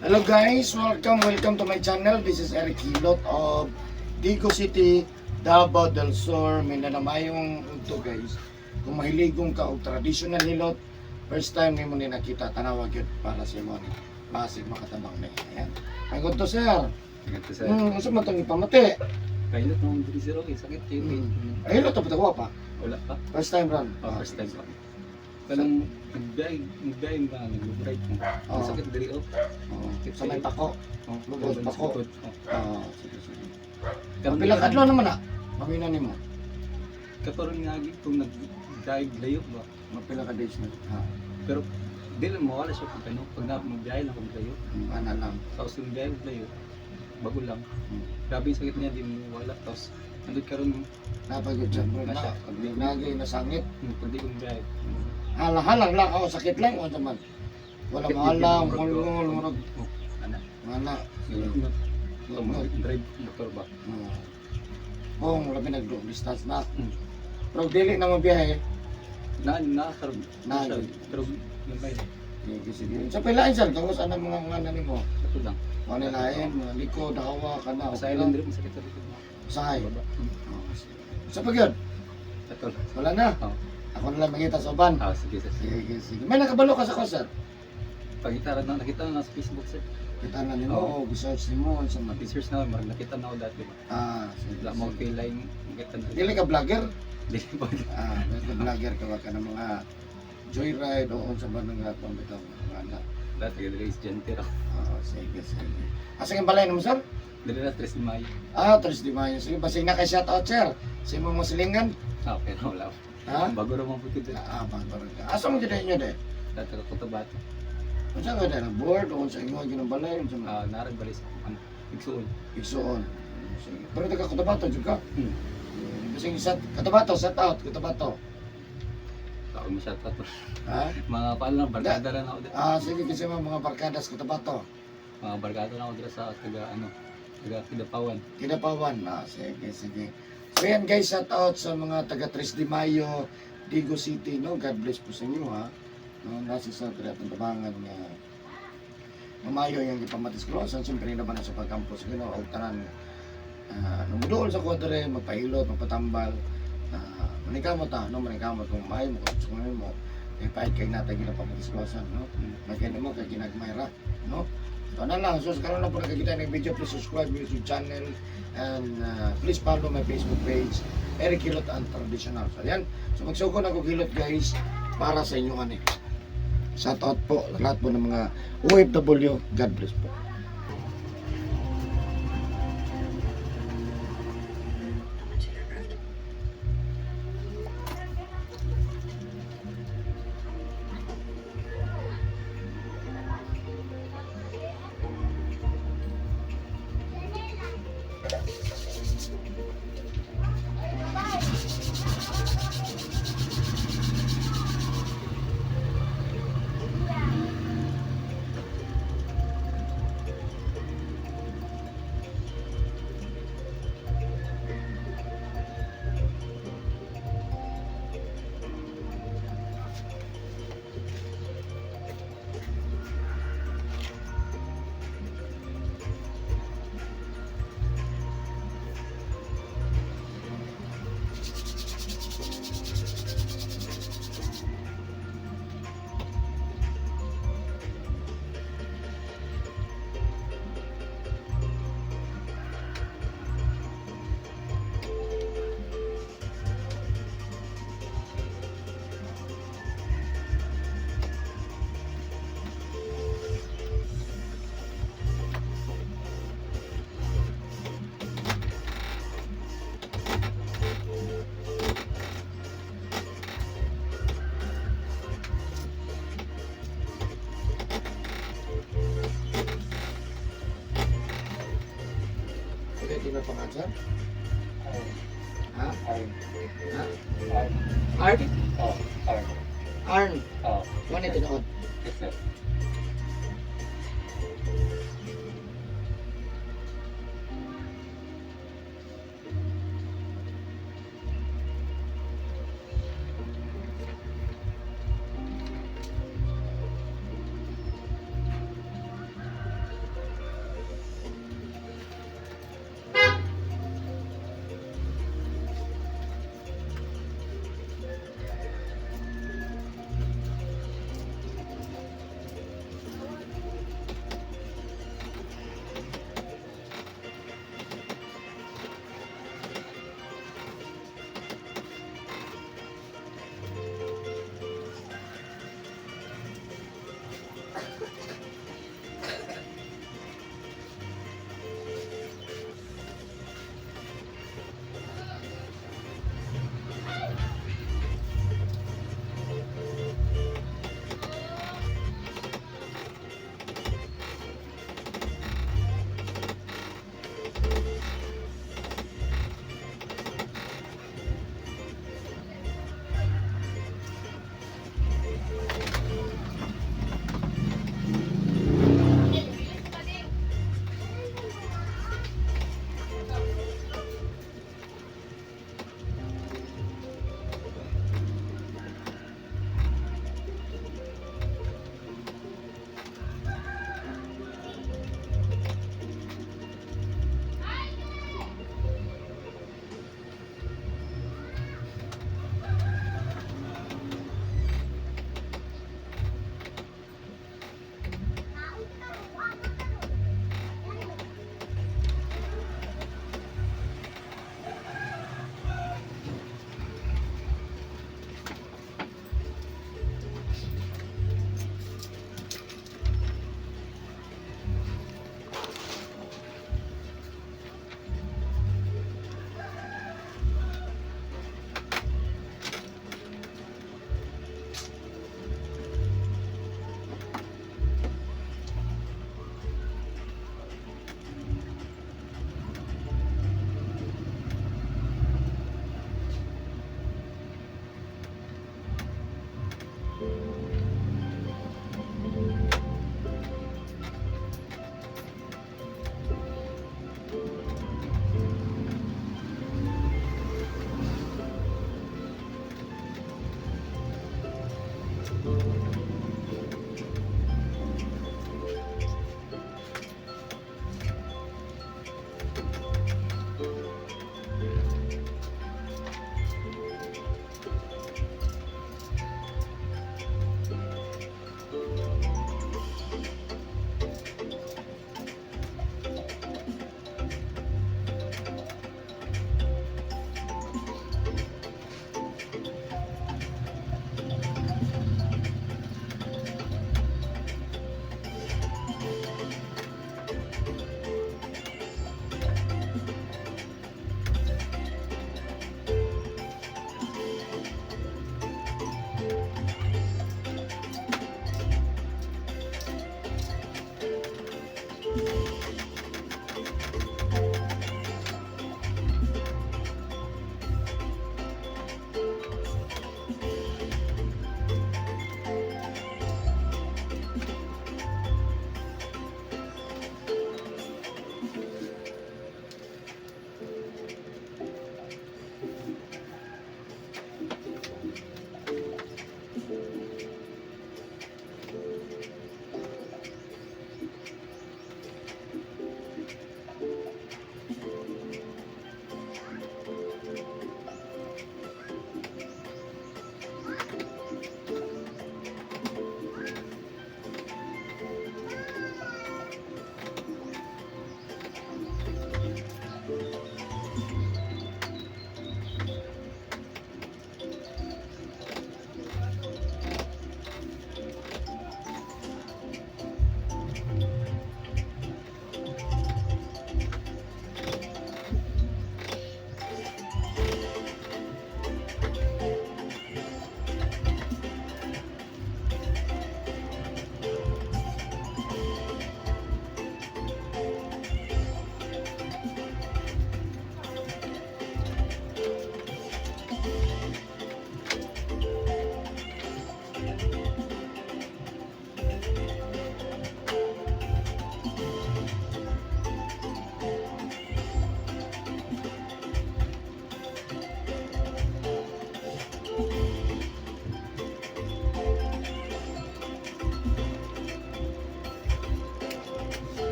Hello guys, welcome, welcome to my channel. This is Eric Hilot of Digo City, Davao del Sur, Mindanao. Mayong udto, guys. Kung mahiligong ka og traditional hilot, first time nimo ni nakita, tanawa gyud para sa imo ni. Basig makatabang ni. Ayan. Ay to, sir. Ganito, sir. Unsa man tong ipamati? Pilot mo diri, sir, okay, sakit kayo eh. Ay, hilot pa pa. Wala pa. First time run. Oh, first time pa. Kanang nagbiyahe, nagbiyahe ba, nag-ride mo. Oo. Ang sakit diri oh. Oo. Sa may pako. Oh, Lubos, laban sa pako. likod. Oh. Oo, sige, sige. Karon Pila ka adlaw naman na? Mamina nimo. Katuron nga gi kung nag-dive layo ba. Mapila ka days na. Ha. Pero di lang mawala siya pag ano, pag na magbiyahe lang kung layo. Ana lang. Tapos yung biyahe og layo, bago lang. Grabe yung sakit niya, di mo wala. Tapos nandun karon Napagod siya bro Na na. siya. Nagi nasangit. Pag di kong biyahe. Halang-halang lang ako, sakit lang o naman. Wala mahalang, mulngol, murag, Oh, ana. wala. Drive motor ba? Kung labi nag-long distance na. Pero dili na mabiyahe. Na na karon Na, na siya, pero gamay. Sige, sige. Sa pilain, sir, kung saan ang mga nga nimo? Ito lang. Mga nilain, mga likod, hawa ka na. Sa island rin masakit sa likod mo. Usahay. Baba. Oh, sige. Sa pagyod, Ito lang. wala na. Oo. Ako na lang makita sa uban. Ah, sige, sir. Sige, sige. May nakabalo ka sa ko, sir? Pagkita na nakita na sa Facebook, sir. Kita na nimo, Oo. o gisearch nimo, sa mga. Mag-search na marag nakita na ako dati ba. Ah, sige. Wala mo Sige. kay line nakita na. Dili ka vlogger? Dili pa. Ah, basta vlogger ka ba ka ng mga joyride o unsa ba nga atong bitaw mga anak. Dati ka dili is gentle ako. Ah, sige, sige. Asa kang balay nimo, sir? Dili na 3 de Mayo. Ah, 3 de Mayo. Sige, basig na kay shout out, sir. Sa imong mga silingan. Ah, okay na wala. Ha? Bago ra man pud ko dili. Ah, bago rin ka. Asa mo gyud inyo de? Dati ka Cotabato. Unsa ka de board o unsa imo ginang balay unsa man? Ah, narag bali sa ano, igsuon. Igsuon. Sige. Pero taga Cotabato jud ka. Hmm. Basig sa Cotabato, shout out Cotabato. Ako mo shout out. Ha? Mga paano lang barkada lang ako dili. Ah, sige kasi mga barkadas Cotabato. Mga barkada lang ako dili sa taga ano, taga Kidapawan. Kinapawan. Ah, sige, sige. So yan guys, shout out sa mga taga 3 de Mayo, Digo City, no? God bless po sa inyo, ha. No, nasa sa atong tabangan nga mamayo yung gipamatis-krosan, siyempre na ba na sa pagkampos, gino, o tanan, numudool sa kwadre, magpahilot, magpatambal, manikamot ta, no, manikamot kung maayo mo, kung gusto mo, eh, pahit kay natay ginapamatis-krosan, no? Magkano mo, kay ginagmayra, no? So, ano lang, so karon lang po nakakita ng video, please subscribe my YouTube channel, and please follow my Facebook page, Eric Hilot and Traditional. So, ayan. So, magsuko na ko hilot, guys, para sa inyo, ani. Shout out po lahat po ng mga OFW. God bless po. Okay, di ba pangan, sir? Ha? Ha? Arn? Oh, Arn. Arn. Oh, Wala na tinuod. yes, sir.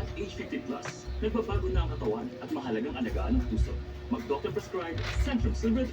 At age 50 plus, nagbabago na ang katawan at mahalagang alagaan ang puso. Mag-doctor prescribed Centrum Silver.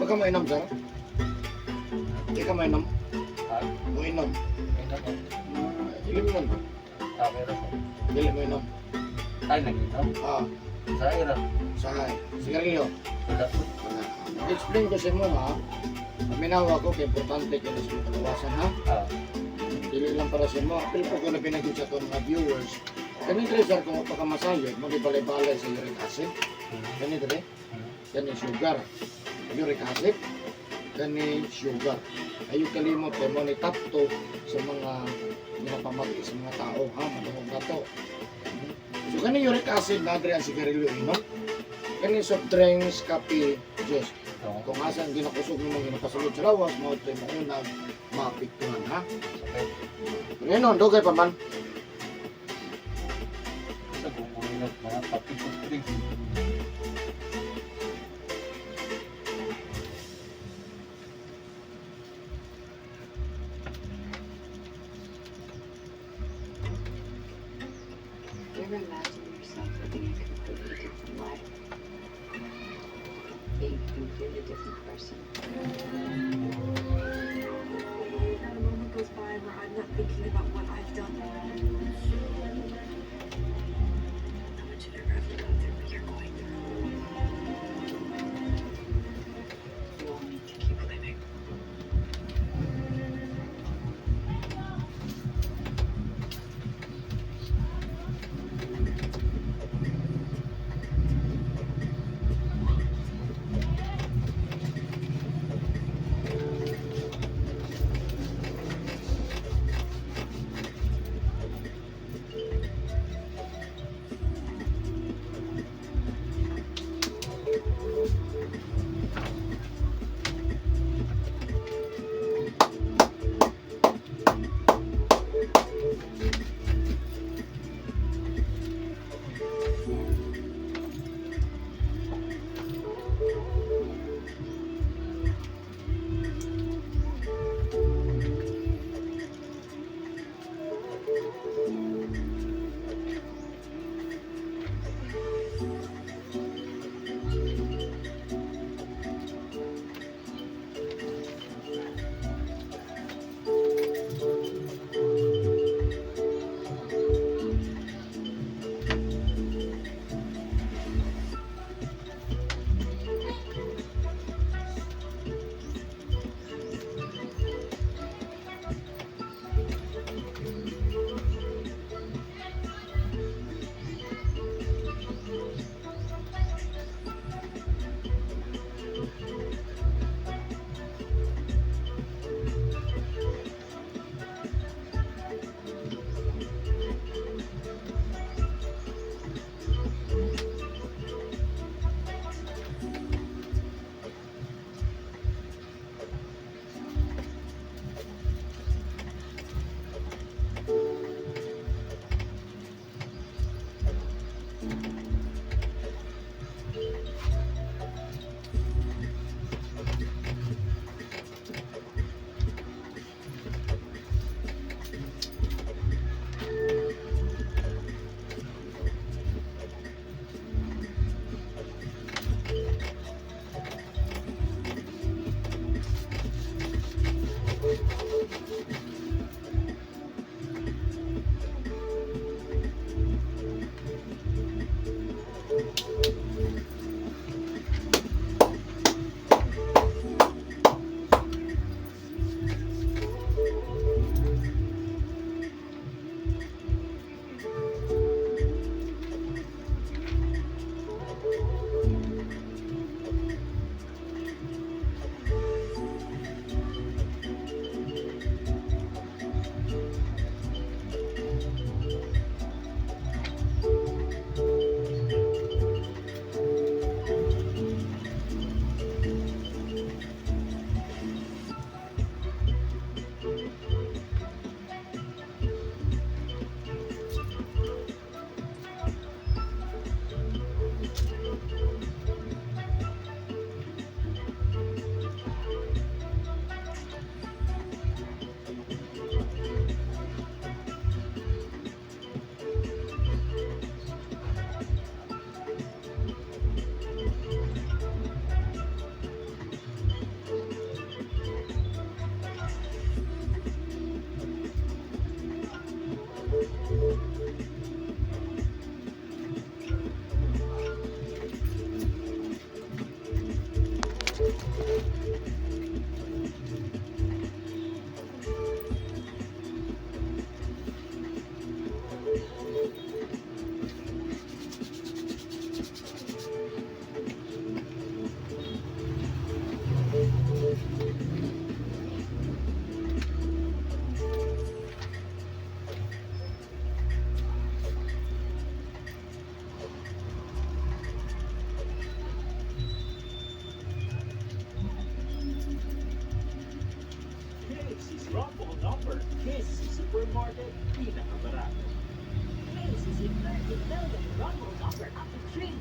Baka mainom, sir? Hindi ka mainom? Ha? Mainom. Inom. Ah, ilim man ba? Camera sir. Dili mainom. Ay, nag-inom. Ah, Sa ira. sahay. Sigarilyo. Wala. Wala. Mag-explain ko sa imo ha. Paminawa ko kay importante kay sa mga kalawasan ha. Ah. Dili lang para sa imo. Apil po ko na pinagin sa itong mga viewers. Kani dre sir, kung pagkamasayod, magibalay-balay sa uric acid. Kani dre, kani sugar. Uric acid, kani sugar. Ayo kalimot kay mo ni top 2 sa mga ginapamati sa mga tao ha, madungog na to. So kani uric acid na dre ang sigarilyo inom. Kani soft drinks, kape, juice. Oo. Kung asan ginakusog nimo ginapasulod sa lawas, mao to'y maunang maapektuhan ha. Sakit. Pero yun, dugay pa man. Sa gugulinat mga kape soft drinks. You ever imagine yourself living a completely different life? Being a completely different person? Not a moment goes by where I'm not thinking about what I've done. No one should ever have to go through what you're going through. You all need to keep living. KFC's Rumble number, KCC Supermarket, pinakamarato. KCC 30 million Rumble number up to 3.